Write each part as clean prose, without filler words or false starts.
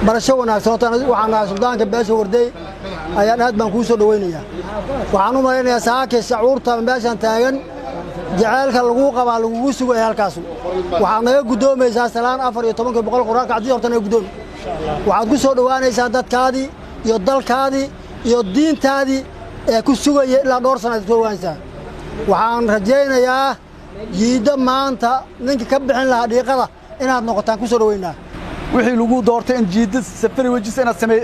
Barasho wanaagsan. Horta waxaan nahay suldaanka beesha Wardey ayaan, aad baan kuu soo dhowaynayaa. Waxaan u malaynayaa saakay shacuurta meeshan taagan, jaceylka laguu qabaa, lagugu sugaya halkaasu. Waxaad naga guddoomaysaa salaan 14-ka boqol Qur-aanka cadii. Horta naga guddoomi. Waxaad ku soo dhowaanaysaa dadkaadii iyo dalkaadii iyo diintaadii ee ku sugaya ilaa dhowr sana aad ku dhowaanaysaa. Waxaan rajaynayaa Jiiddo maanta ninka ka bixin lahaa dhiiqada inaad noqotaan ku soo dhowaynaa. Wixii lagu doortay in Jiidda Safari Wejis inaad samey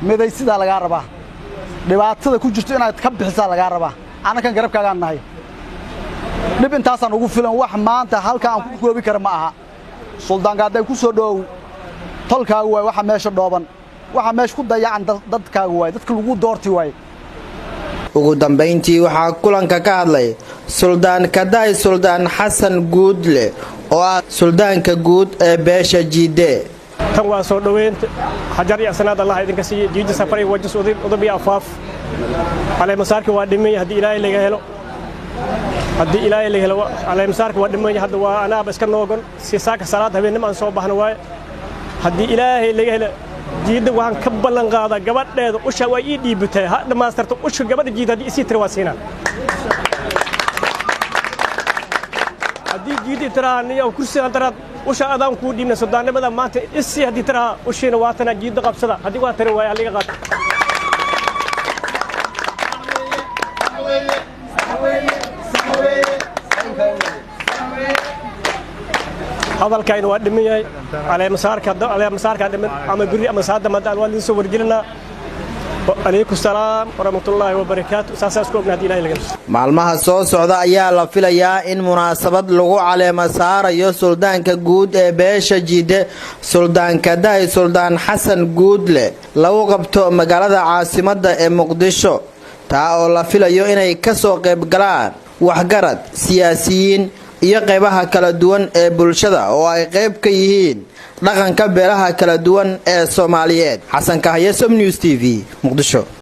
midaysidaa lagaa rabaa, dhibaatada ku jirto inaad ka bixisaa lagaa rabaa. Annakan garabkaagaan nahay, dhib intaasaan ugu filan. Wax maanta halka aan ku koobi kara ma aha. Suldaanka hadday ku soo dhoow, tolkaagu waay waxa meesha dhooban, waxa meesha ku dayacan dadkaagu waay, dadka lagu doorti waay. Ugu dambayntii waxaa kulanka ka hadlay Suldaan Kadaay Suldaan Xasan Guudle oo ah suldaanka guud ee beesha Jiide. Tan waa soo dhoweynta, xajar iyo asanaad Allah idinka siiye. Jiija Safari Wajis, udub iyo afaaf, caleemasaarki waa dhimay haddii Ilaahay laga helo. Haddii Ilaahay laga helo, caleemasaarki waa dhimay. Hadda waa anaaba iska noogon si saaka salaad habeennimo aan soo baxno waaye. Haddii Ilaahay laga helo, Jiidda waxaan ka ballan qaadaa gabadheeda usha waa ii dhiibatay, ha dhammaystirto usha gabadha Jiidda. Haddii isii tira waa siinaa. Haddii Jiidda tiraha niyo kursigan daraad usha adaan kuu dhiibna, suldaannimada maanta isii haddii tiraha, ushiina waatana. Jiidda qabsada. Haddii waa tiri waaya, haliga qaata. Hadalkayna waa dhiman yahay. Caleemasaarkaa dhiman, ama biri ama saadama haddaan waa liin soo wargelinaa. Calaykum salaam waraxmatullaahi wabarakaatu. Saasaa isku ogna haddii Ilahay laga. Maalmaha soo socda ayaa la filayaa in munaasabad lagu caleema saarayo suldaanka guud ee beesha Jiide, Suldaan Kadaay Suldaan Xasan Guudle, lagu qabto magaalada caasimadda ee Muqdisho, taa oo la filayo inay kasoo qayb galaan waxgarad, siyaasiyiin iyo qaybaha kala duwan ee bulshada oo ay qayb ka yihiin dhaqanka beelaha kala duwan ee Soomaaliyeed. Xasan Kahye, Som News TV, Muqdisho.